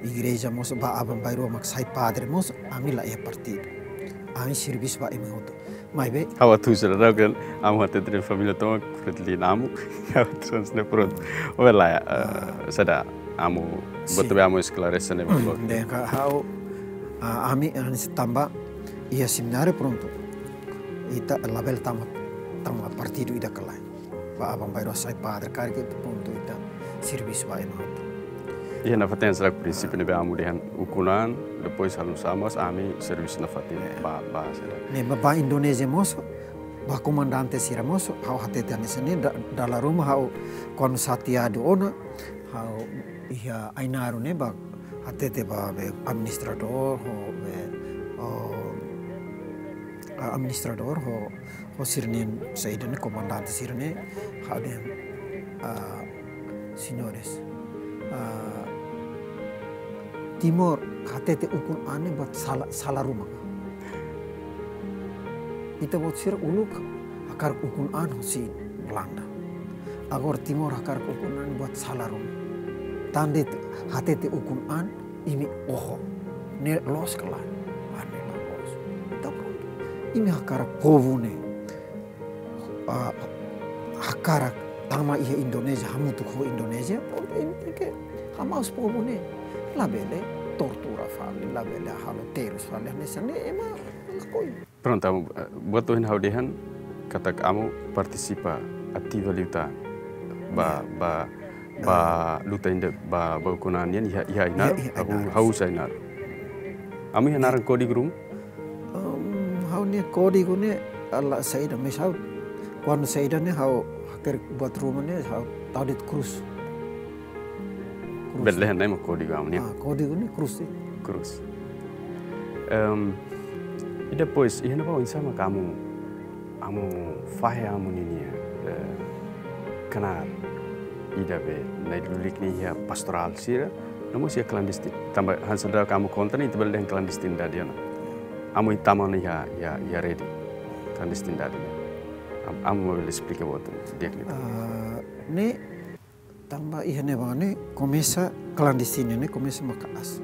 Igreja mós ba aban-bainrua mak sai padre mós, ami la iha partidu. Ami servisu ba ema hotu. Maibé, ha'u atu sira daudaun, amu hatete família tomak, Fretilin amu, ha'u atu sira prontu. Oke, lae, eh, saida, amu, sin, buat be amu esklarese ne'e, ba, oke. Dehan ka ha'u, ah, ami, hanesan tanba, iha semináriu prontu. Ita labele tama, tama partidu ida ka lae. Ba aban-bainrua sai padre, karik ita prontu ita servisu ba ema hotu. Iha nafatin sira prinsípiu ne'ebé amu dehan ukun-an, depois halo sama, ami servisu nafatin, ya, ba, ba, sira. Ne'e ba, ba Indonézia mós, ba komandante sira mós, ha'u hatete hanesan ne'e, da, dala ruma ha'u kuandu satiadu ona, ha'u iha Ainaro ne'e ba, hatete ba be administradór, ho be, o, a, administradór, ho, ho sira-nia saida ne'e komandante sira-ne'e, ha'u dehan, ah, señores, ah, Timor hatete ukun-an ne'e buat sala, sala ruma. Ita-boot sira uluk hakarak ukun-an husi Belanda. Agora Timor hakarak ukun-an buat sala ruma. Tan de'it hatete ukun-an imi oho. Ne'e loos ka lae? Ah, ne'e la loos. Entaun prontu. Imi hakarak povu ne'e, ah, hakarak tama iha Indonézia, hamutuk ho Indonézia, prontu, imi tenke hamaus povu ne'e. Labele tortura fali, labele halo terus fali, hanesan ne'e ema lakohi. Prontu, amu, eh, buat ohin ha'u dehan, katak amu partisipa ativa liután ba, ya, ba, ba, ah, luta ida, ba, ba ukun-an nian, iha, iha Ainaro, iha, iha ha'u, Ainaro, ha'u sin. Sai Ainaro. Amu iha, ya, naran kódigu ruma? Em, ha'u-nia kódigu ne'e, ala saida, mais ha'u, kuandu saida ne'e, ha'u hakerek buat ruma ne'e, ha'u tau de'it krús. Krús. Bele dehan ne'e mak kódigu amu nian. Ah, kódigu ne'e krús, sin. Krús. Em, i depois, iha ne'ebá oinsá mak amu, amu fahe amu ninia, eh, knaar ida be, nai lulik ne'e iha pastorál sira, no mós iha klandestin-, tanba hanesan daudaun amu konta ne'e, ita bele dehan klandestinidade ona. Amu tama ona iha, iha, iha rede klandestinidade ne'e. Am-, amu bele esplika buat di'ak liután. Ah, ne'e tanba iha ne'ebá ne'e komesa klandestinu ne'e komesa maka'as.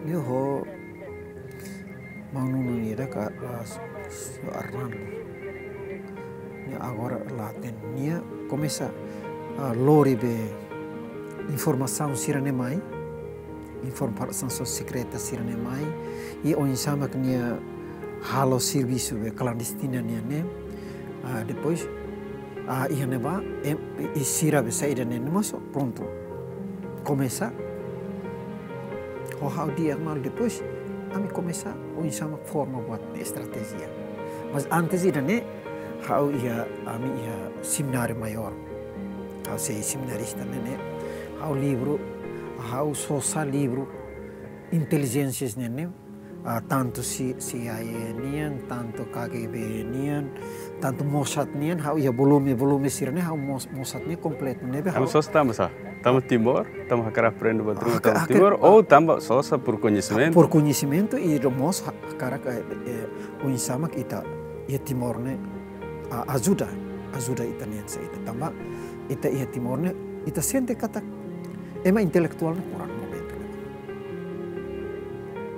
Liu ho maun-nunun ida ka, ah, s-, s-, Arnaldo. Nia agora la hatene, nia komesa, ah, lori be informasaun sira-ne'e mai. Informasaun sekreta sira-ne'e mai, i oinsá mak nia halo servisu be klandestina nian ne'e. Ah, depois, ah, iha ne'ebá, em, i sira be saida ne'e, ne'e mós prontu. Komesa, ho ha'u di'ak malu depois, ami komesa oinsá mak forma buat estratéjia. Mas antes ida-ne'e, ha'u iha, ami iha semináriu maiór. Ha'u sei seminarista ne'e, ne'e. Ha'u livru, ha'u sosa livru intelijénsia ne'e, ne'e. Ah, tantu C-, C I A nian, tantu K G B nian, tantu Mossad nian, ha'u iha volume, volume sira-ne'e, ha'u Mos-, Mossad ne'e kompletu, ne'ebé ha'u sosa tanba sá? Tanba Timor, tanba hakarak aprende buat ruma, ah, tanba haka-, Timor, ah, ou tanba sosa por koñesimentu? Por koñesimentu i depois ha-, hakarak, eh, eh, oinsá mak ita iha Timor ne'e, ah, ajuda, ajuda ita-nian saida. Tanba ita iha Timor ne'e, ita sente katak ema intelektuál ne'e kurang momentu ne'e.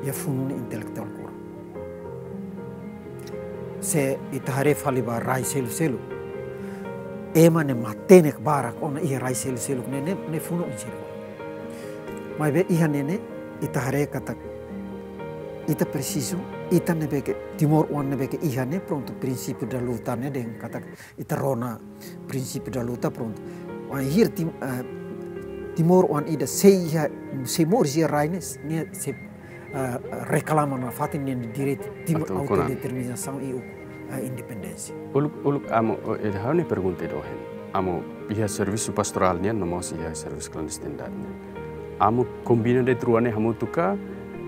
Iha funu ne'e intelektuál kurang. Se ita haree fali ba rai seluk-seluk, ema ne'e matenek barak ona iha rai seluk-seluk ne'e, ne'e, ne'e funu oinsá. Maibé iha ne'e ne'e, ita haree katak ita presiza, ita ne'ebé ke, timoroan ne'ebé ke iha ne'e, prontu, prinsípiu da luta ne'e dehan katak ita rona prinsípiu da luta, prontu. Wainhira Tim-, eh, timoroan ida sei iha, sei moris iha rai ne'e, nia sei, eh, reklama nafatin nia direitu Timor, atu ukun-an, autodeterminasaun i, eh, independénsia. Uluk, uluk amu, eh, ha'u-nia pergunta ida ohin. Amu iha servisu pastorál nian, no mós iha servisu klandestinidade nian. Amu kombina de'it rua ne'e hamutuk ka,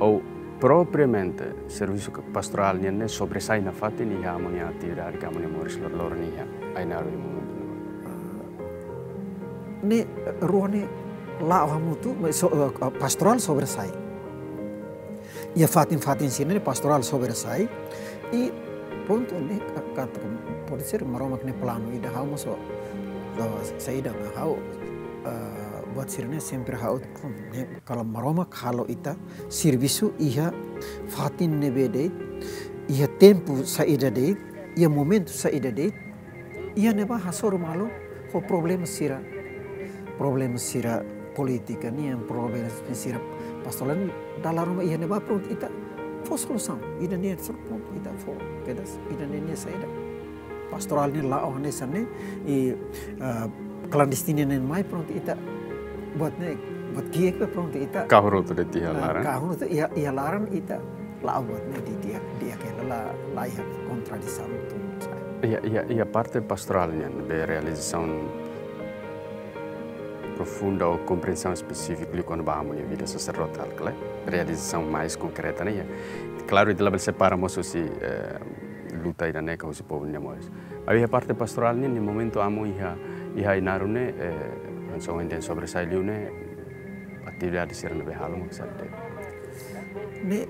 ou propriamente servisu ke pastorál nian ne'e sobressai nafatin iha amu-nia atividade ka amu-nia moris lor-, loron iha Ainaro i mundu? Ah, ne'e rua ne'e la'o hamutuk, mas so-, eh, pastorál sobressai. Iha fatin-fatin sira-ne'e pastorál sobressai. I prontu, ne'e ka-, ka-, pode ser Maromak nia planu ida, ha'u mós, eh, saida, ha'u, eh, buat sira-ne'e sempre ha'u, ne'e, kalau Maromak halo ita servisu iha fatin ne'ebé de'it, iha tempu saida de'it, iha momentu saida de'it, iha ne'ebá hasoru malu ho problema sira. Problema sira polítika nian, problema sira pastorál nian, dala ruma iha ne'ebá prontu ita fó solusaun. Ida-ne'e solusaun prontu ita fó. Kedas, ida-ne'e nia saida. Pastorál ne'e la'o hanesan ne'e, i, ah, klandestinu ne'e mai prontu ita buat ne'e, buat ki'ik prontu ita. Kahur hotu de'it iha, ah, laran. Kahur hotu iha, iha laran ita la'o buat ne'e di dia, dia ke la, la iha kontradisaun tu, sai. Iha, iha, iha parte pastorál nian, be realizasaun profunda ou komprensaun espesífika liu kona-ba amu-nia vida saserdotál, klaru. Realizasaun mais konkreta ne'e iha. Klaru, ita labele separa mós husi, eh, luta ida-ne'e ka husi povu nia moris. Maibé iha parte pastorál nian, iha momentu amu iha, iha Ainaro ne'e, eh, hanesan ohin dehan sobressai liu ne'e, atividade sira ne'ebé halo mak saida? Ne'e,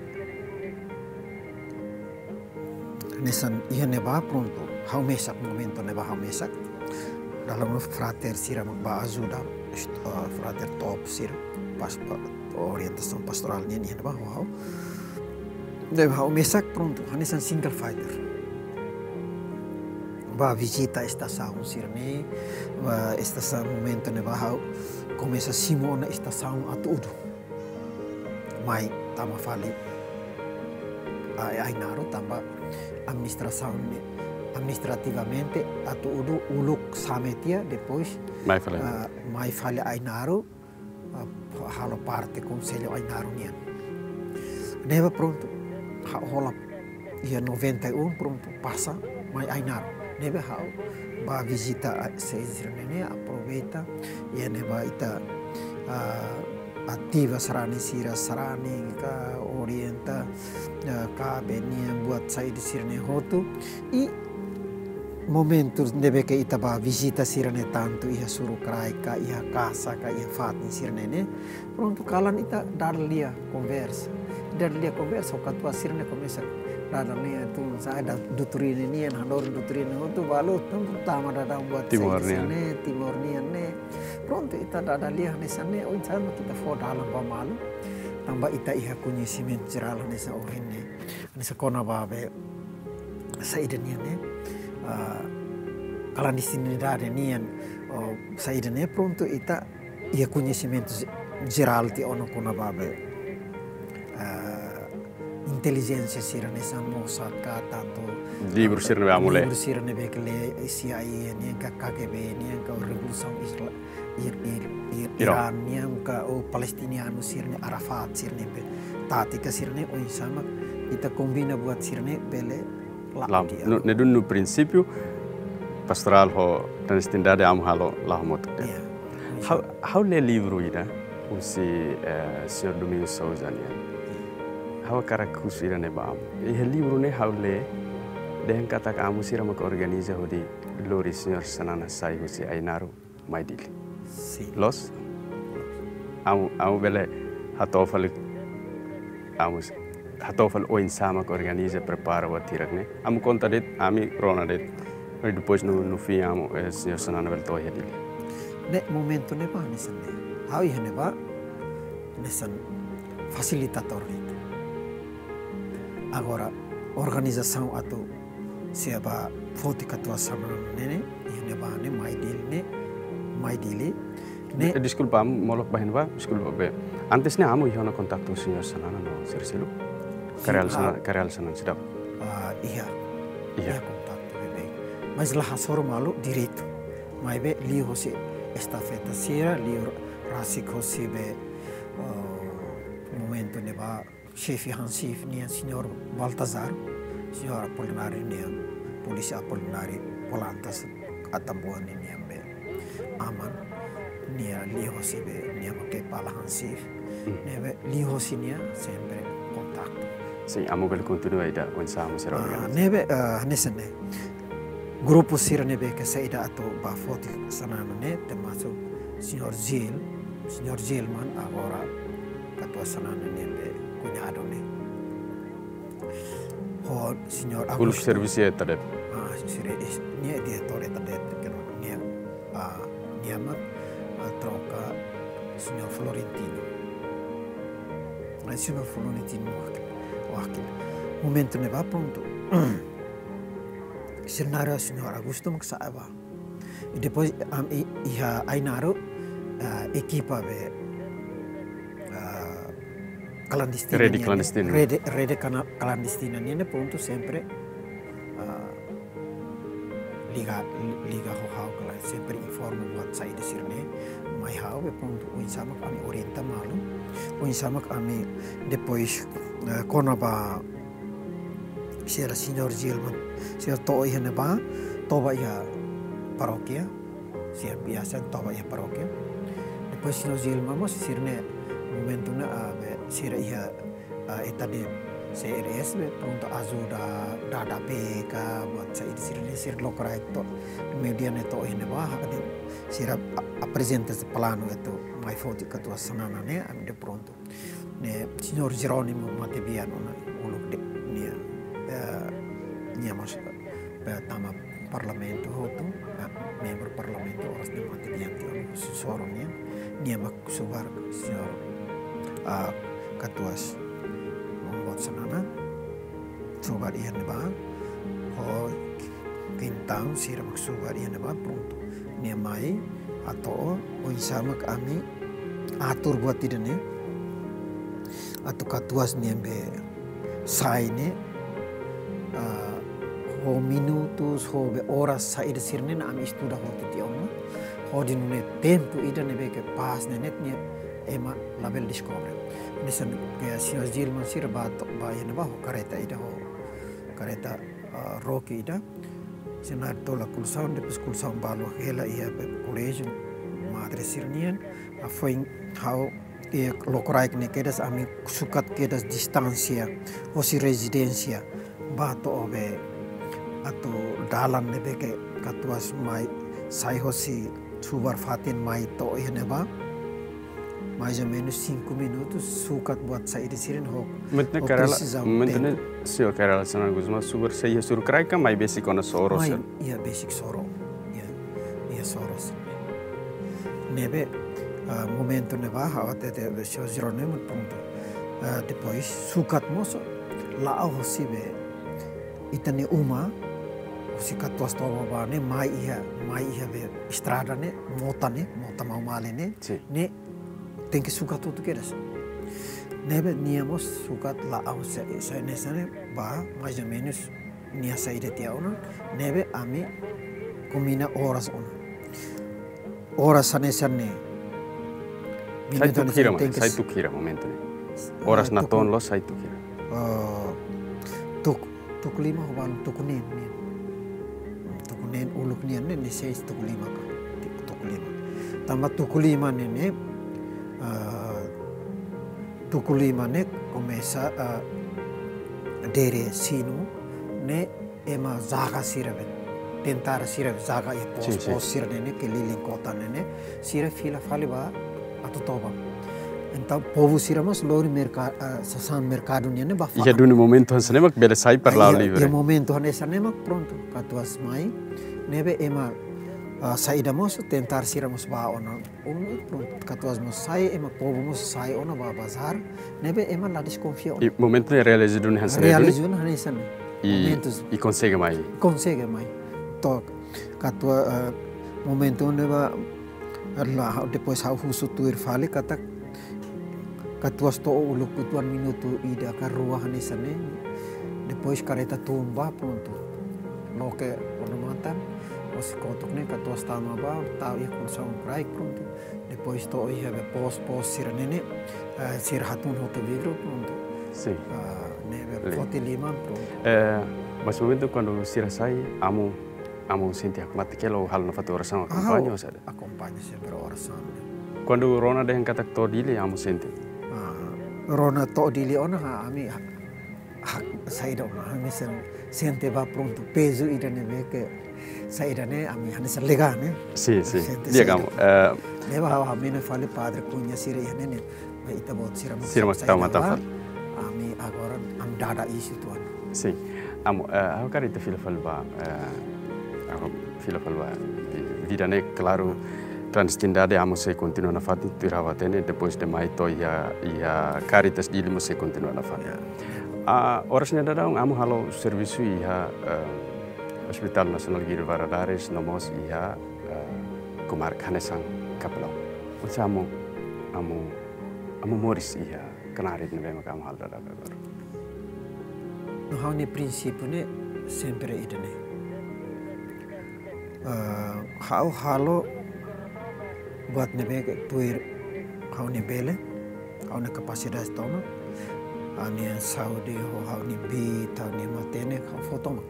hanesan iha ne'ebá prontu, ha'u mesak, momentu ne'ebá ha'u mesak. Dala ruma frater sira mak bá ajuda, est-, eh, frater top sira, pas, pa-, orientasaun pastorál nian iha ne'ebá ho ha'u. Ne'ebé ha'u mesak prontu, hanesan single fighter. Bá vizita estasaun sira-ne'e, bá estasaun momentu ne'ebá ha'u komesa simu ona estasaun atu udu. Mai tama fali, ah, Ainaro tanba administrasaun ne'e, administrativamente atu udu uluk Same tiha, depois mai fali, ah, mai fali Ainaro, ah, halo parte Konsellu Ainaro nian. Ne'ebé prontu, ha'u hola iha noventa e um prontu, pasa mai Ainaro. Ne'ebé ha'u bá vizita, ah, sira-ne'e, aproveita, iha ne'ebá ita, ah, ativa sarani sira, sarani ka orienta, ah, kaben nian buat saida sira-ne'e hotu. I momentu ne'ebé ke ita bá vizita sira-ne'e tantu iha Surukarai ka iha Kasa ka iha fatin sira-ne'e ne'e. Prontu, kalan ita dada lia konversa. Dada lia konversa, ho katuas sira-ne'e komesa dada lia tun saida, doutrina nian, hanorin doutrina hotu, balu tun tama dada buat Timor saida nian. Sira-ne'e, Timor nian ne'e. Prontu, ita dada lia hanesan ne'e, oinsá mak ita fó dalan ba malu. Tanba ita iha koñesimentu jerál hanesan ohin ne'e. Hanesan kona-ba be saida nian ne'e, ah, klandestinidade nian, oh, saida ne'e prontu ita iha koñesimentu ze-, jerál tiha ona kona-ba be, ah, intelijénsia sira hanesan Mossad ka tantu, livru, ah, sira ne'ebé amu lee, livru sira ne'ebé ke lee C I A nian ka K G B nian ka revolusaun Isra-, Ir-, Ir-, Ir-, Iran. Iran nian ka ou palestinianu sira-ne'e, Arafat sira-ne'e be tátika sira-ne'e, oinsá mak ita kombina buat sira-ne'e bele la'o. La'o. Di'ak. No, ne'e duni no prinsípiu, pastorál ho klandestinidade amu halo la'o hamutuk. Iya. Ha'u, ha'u lee livru ida husi, eh, señór Domingos Sousa nian. Ha'u hakarak husu ida-ne'e ba amu. Iha livru ne'e ha'u lee, dehan katak amu sira mak organiza hodi lori señór Xanana sai husi Ainaro mai Dili. Sin. Loos? Amu, amu bele hato'o fali, amu s-, hato'o fali oinsá mak organiza, prepara buat hirak ne'e. Amu konta de'it, ami rona de'it. I depois no, no fim amu, eh, señór Xanana bele to'o iha Dili. Ne'e momentu ne'ebá hanesan ne'e. Ha'u iha ne'ebá hanesan fasilitadór de'it. Agora, organizasaun atu sei bá foti katuas Xanana ne'e, iha ne'ebá ne'e, mai Dili ne'e, mai Dili ne'e. Eh, deskulpa, amu molok ba iha ne'ebá, deskulpa be. Antes ne'e amu iha ona kontaktu señór Xanana no sira seluk? Sin, kareal ah, Xana-, kareal Xanana seidauk? Ah, iha. Iha. Iha kontaktu beibeik. Mas la hasoru malu direitu. Maibé liuhosi estafeta sira, liu rasik hosi be, oh, momentu ne'ebá xefe Hansif nian, señór Baltazar, señór Apolinário nian, polísia Apolinário Polantas, Atambua nian be aman, nia liuhosi be, nia mak kepala Hansif, hmm, ne'ebé liuhosi nia sempre kontaktu. Sin, amu bele kontinua ida, oinsá amu sira, ah, organiza. Ne'ebé, ah, hanesan ne'e. Grupu sira ne'ebé ke saida atu bá foti Xanana ne'e, termasuk Señór Gil, Señór Gilman agora katuas Xanana nian be kuñadu ne'e. Ho Señór Uluk Augusto. Servisu iha ETADET. Ah, sira is-, nia diretór ETADET, ke nia, ah, nia mak, ah, troka Señór Florentino. Ah, Señór Florentino wakil, wakil. Momentu ne'ebá prontu. Senáriu Señór Augusto mak sa'e bá. I depois, am, i, iha Ainaro, ah, ekipa be, ah, klandestina Rede nian, klandestina. Rede, rede kana-, klandestina nian, prontu sempre, ah, liga, liga ho ha'u, kala sempre informa buat saida sira-ne'e mai ha'u, be prontu, oinsá mak ami orienta malu, oinsá mak ami depois, ah, kona-ba sira Señór Gilman, sira to'o iha ne'ebá, toba iha parókia, sira biasa toba iha parókia. Depois Señór Gilman mós sira-ne'e momentu ne'e, ah, be, sira iha, ah, ETADET, C R S be, prontu ajuda, dada peka, buat saida sira-ne'e, sira lokraik to'o, meiudia ne'e to'o iha ne'ebá, haka dehan, sira a-, aprezenta planu atu mai foti katuas Xanana ne'e, ami dehan prontu. Ne'e, Señór Jerónimo Matebian ona uluk de'it nia, eh, nia mós, eh, tama parlamentu hotu, eh, membru parlamentu oras ne'e Matebian tiha ona husi Soro nian, nia mak subar Señór, ah, katuas Mombot Xanana, subar iha ne'ebá, ho kentang sira mak subar iha ne'ebá prontu. Nia mai, atu, oinsá mak ami atur buat ida-ne'e. Atu katuas nian be sai ne'e, ah, ho minutus, ho be oras saida sira-ne'e ami estuda hotu tiha ona. Hodi nune'e tempu ida ne'ebé ke pas ne'e ne'e nia ema labele deskobre. Hanesan ke Señór Gilman sira bá to'o, bá iha ne'ebá ho kareta ida ho kareta, ah, roki ida. Senáriu to'o la kulusaun, depois kulusaun balu hela iha be koléjiu madre sira-nian. Ah, foin ha'u, eh, lokraik ne'e kedas ami sukat kedas distánsia hosi rezidénsia bá to'o be atu dalan ne'ebé ke katuas mai sai hosi subar fatin mai to'o iha ne'ebá. Mais ou menus cinco minutos, sukat buat saida sira-ne'e ho, Momentu ne'e ho karela, presizaun momentu ne'e tempu. Señór karela Xanana Gusmão subar sai iha Suru Kraik ka mai besik ona Soro Mai, sira? Iha besik Soro. Iha, iha Soro sira. Ne'ebé, ah, momentu ne'ebá, ha'u hatete be Señór Jerónimo prontu. Ah, depois, sukat mós, la'o hosi be, ita-nia uma, hosi katuas toba bá ne'e, mai iha, mai iha be estrada ne'e, mota ne'e, mota Maumale ne'e, Sin. Ne'e, tenke sukat hotu kedas. Ne'ebé nia mós sukat la'o sai, sai hanesan ne'e bá, mais ou menus, nia saida tiha ona, ne'ebé ami komina oras ona. Oras hanesan ne'e. Sai Minutu tuku hanesan hira, ne'e tenke sai tuku hira momentu ne'e. Ah, oras tuku natoon loos sai tuku hira. Ah, tuku, tuku lima ho balu tuku neen, neen. Tuku neen uluk nian ne'e, ne'e seis tuku lima ka. Tuku lima. Tanba tuku lima ne'e, ne'e, ah, tuku lima ne'e komesa, ah, dere sinu ne'e ema jaga sira be. Tentara sira be jaga iha pos, Sin, sin. Pos sira-ne'e ne'e, kelilin kota ne'e ne'e. Sira fila fali bá atu toba. Entaun povu sira mós lori merka-, ah, sasán merkadu nian ne'e bá Iha fa'a. Duni momentu hanesan ne'e mak bele sai para Ah, la'o iha, livre. Iha momentu hanesan ne'e mak prontu. Katuas mai. Ne'ebé ema, ah, saida mós tentara sira mós bá ona. Um, prontu, katuas mós sai, ema povu mós sai ona bá bazár, ne'ebé ema la deskonfia ona. I momentu ne'e realiza duni hanesan ne'e duni? Realiza duni hanesan ne'e. I, Momentus. I konsege mai? Konsege mai. To'o, katuas, eh, momentu ne'ebá, la, depois ha'u husu tuir fali katak, katuas to'o uluk uitoan minutu ida ka rua hanesan ne'e. Depois kareta tun bá prontu. Loke ona matan, hosi kotuk ne'e katuas tama bá, tau iha kulusaun kraik prontu. Depois to'o iha be pos, pos sira-ne'e ne'e, eh, sira hatun hotu vidru prontu. Sin. Ah, ne'ebé Lei. Foti liman prontu. Eh, mas momentu kuandu sira sai, amu, amu sente hakmatek hela ou halo nafatin orasaun Ah, akompaña ou saida? Akompaña sempre orasaun. Kuandu rona dehan katak to'o Dili, amu sente? Ah, rona to'o Dili ona, ha, ami, ha, ha, saida ona, ami sen, Sente ba prontu pezu ida ne'ebé ke saida ne'e ami hanesan lega ne'e. Sin, sin. Sente Di'ak, saida. Amu. Eh, Ne'ebé ha'u, ha'u mina fali Padre Cunha sira iha ne'e ne'e. Ba ita-boot sira mak Sira mak saida tau matan ba. fali. Ami agora ami dada isu tuan. Sin. Amu, eh, ha'u hakarak ita fila fali ba, eh, ha'u fila fali ba. Di, vida ne'e, klaru, klandestinidade Amu sei kontinua nafatin, tuir ha'u hatene, depois de mai to'o iha, iha Caritas Dili mós sei kontinua nafatin. Ah, oras ne'e daudaun Amu halo servisu iha, eh, Hospital Nasionál Guido Valadares, no mós iha, eh, komarka hanesan kapelaun. Oinsá Amu, Amu, Amu moris iha knaar ida ne'ebé maka Amu halo daudaun agora? No ha'u-nia prinsípiu ne'e sempre ida ne'e. Eh, ha'u halo buat ne'ebé ke tuir ha'u-nia bele, ha'u-nia kapasidade tomak, ha'u-nia saúde, ho ha'u-nia biit, ha'u-nia matenek, ha'u fó tomak.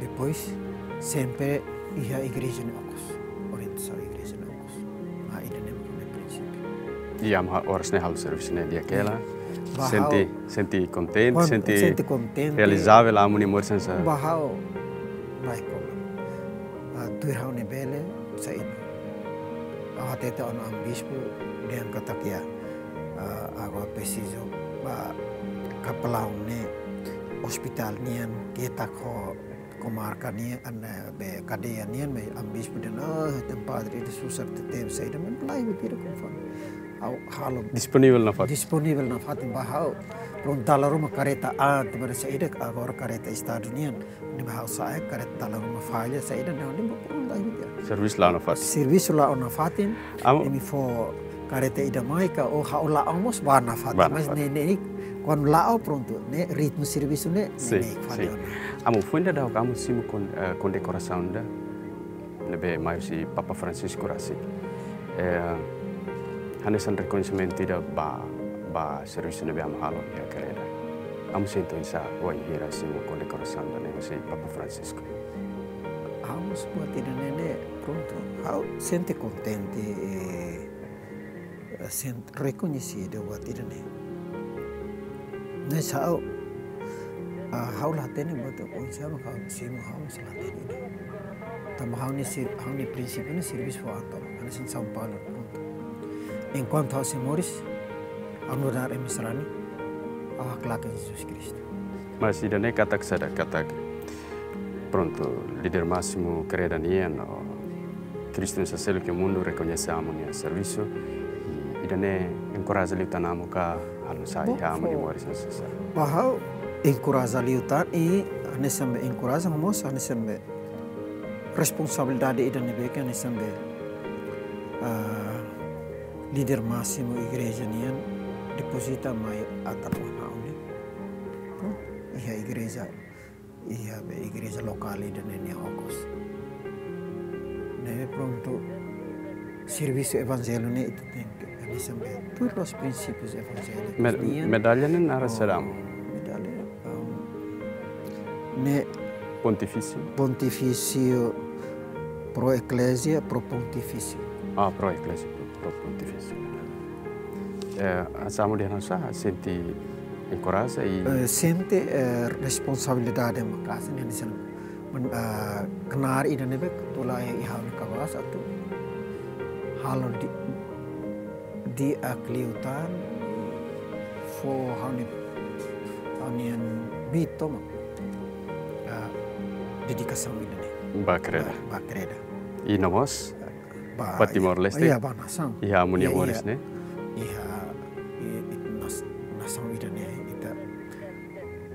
Depois, sempre iha igreja nia okos, orientasaun igreja nia okos. Ah, ida ne'e mak ha'u-nia prinsípiu. I Amu ha-, oras ne'e halo servisu ne'e di'ak hela. Ba Sente, ha'u. Sente kontente, Kon-, sente sente kontente. Realizável Amu-nia moris hanesan. Ba ha'u, ba ha'u. Ah, tuir ha'u-nia bele, saida. Ha'u hatete ona Amu Bispu, dehan katak ya, ah, agora presiza ba kapelaun ne'e, ospitál nian, ketak ho komarka nian, an, eh, be kadeia nian, maibé Amu Bispu dehan, oh, tem padre ida susar tebes, saida, maibé laiha buat ida konforme. Ha'u halo Disponivel nafatin. Disponivel nafatin ba ha'u. Prontu dala ruma kareta, ah, tiba saida, agora kareta estadu nian. Ne'ebé ha'u sa'e, kareta dala ruma falla, saida, ne'e, ne'e, prontu laiha buat ida. Servisu la'o nafatin. Servisu la'o nafatin. Amu- Imi fó kareta ida mai ka, oh, ha'u la'o mós ba nafatin. Ba nafatin. Mas ne'e, ne'e, kuandu la'o prontu, ne'e ritmu servisu ne'e, Sin, ne'e, ne'e, fali sin. ona. Amu, foin daudaun Amu simu kon-, eh, kondekorasaun ida ne'ebé mai husi Papa Francisco rasik. Eh, hanesan rekoñesimentu ida ba, ba servisu ne'ebé Amu halo iha Kreda. Amu sente oinsá wainhira simu kondekorasaun ida ne'e husi Papa Francisco? Amu sente buat ida ne'e, ne'e, prontu. Ha'u sente kontente, eh, sente rekoñesidu buat ida ne'e. Ne'e sá, ah, ha'u la hatene buat oinsá mak ha'u simu, ha'u sei la hatene. Tanba ha'u-nia sir-, ha'u-nia prinsípiu ne'e servisu fó an tomak, hanesan São Paulo, prontu. Enkuantu ha'u sei moris, ha'u nu'udar ema sarani, ha'u haklaken Jesus Kristu. Mas ida ne'e katak saida, katak prontu, líder másimu Kreda nian, no Kristu nia selu ke mundu rekoñese Amu nia servisu, i ida ne'e enkoraja liután Amu ka halo oinsá iha Amu nia moris hanesan? Ba ha'u enkoraja liután i hanesan be enkoraja mós hanesan be responsabilidade ida ne'ebé ke hanesan be, ah, líder másimu igreja nian depozita mai atan ha'u ne'e. Iha igreja, iha be igreja lokál ida ne'e nia okos. Ne'e prontu servisu evanjellu ne'e ita tenke, hanesan be tuir loos prinsípius evangélikus nian. Medalla ne'e naran saida, Amu? Medalla, um, ne'e Pontifício? Pontifício pro Ecclesia, pro Pontifício. Ah, pro Ecclesia, pro, pro Pontifício. Eh, hanesan Amu dehan, sente enkoraja i, eh, sente, eh, responsabilidade maka'as ne'e, hanesan, men-, ah, knaar ida ne'ebé ke tula iha ha'u-nia kabaas atu halo di, di'ak liután, fó ha'u-nia, ha'u-nia biit tomak, ah, dedikasaun ida ne'e. Ba Kreda. Ba, ba Kreda. I no mós? Ba, ba Timor-Leste? Iha, ba nasaun. Iha Amu nia moris ne'e? Iha, i, i, nas-, nasaun ida ne'e, ita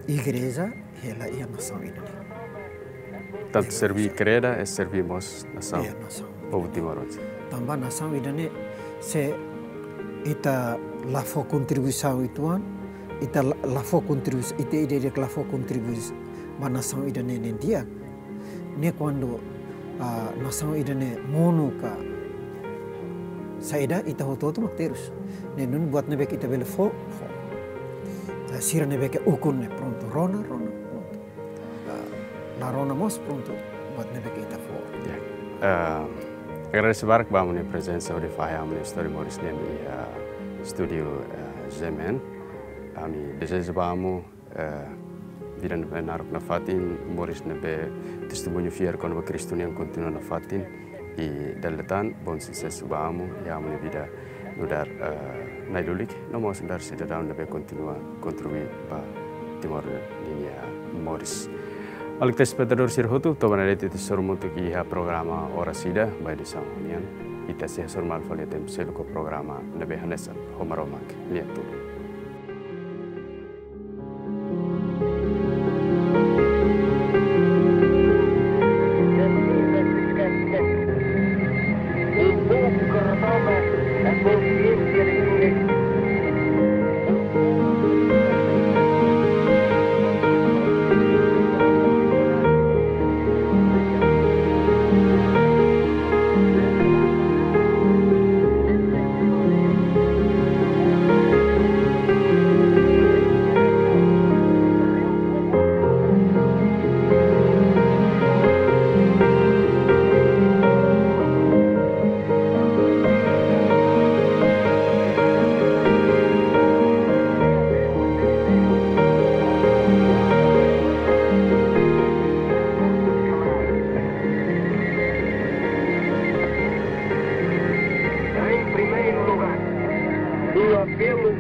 igreja, hela iha nasaun ida ne'e. Tantu serví Kreda, i serví mós nasaun. Iha nasaun. Povu Timor-Leste. Tanba nasaun ida ne'e, se ita la fó kontribuisaun uitoan, ita la, la fó kontribuisaun, ita ida-idak la fó kontribuisaun ba nasaun ida ne'e nia di'ak. Ne'e kuandu, ah, nasaun ida ne'e monu ka saida, ita hotu-hotu mak terus. Ne'e duni buat ne'ebé ke ita bele fó, fó. Ah, sira ne'ebé ke ukun ne'e prontu, rona, rona, prontu. Ah, la rona mós prontu, buat ne'ebé ke ita fó. Ya. Ah, agradese barak ba Amu nia prezensa hodi fahe Amu nia istória moris nian iha, ah, estúdiu, ah, G M N. Ami dezeja ba Amu, eh, Vida ne'ebé naruk nafatin, moris ne'ebé testemuñu fiar kona-ba Kristu nian kontinua nafatin, i dala ida tan, bom susesu ba amu, i amu nia vida nu'udar, eh, na'i-lulik, no mós nu'udar sidadaun ne'ebé kontinua kontribui ba Timor ninia moris. Maluk telespetadór sira hotu, to'o ba ne'e de'it ita sei hasoru hamutuk iha programa oras ida, ba edisaun nian. Ita sei hasoru malu fali iha tempu seluk ho programa ne'ebé hanesan, ho Maromak nia tulun. Em primeiro lugar, um apelo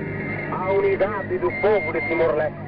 à unidade do povo de Timor-Leste.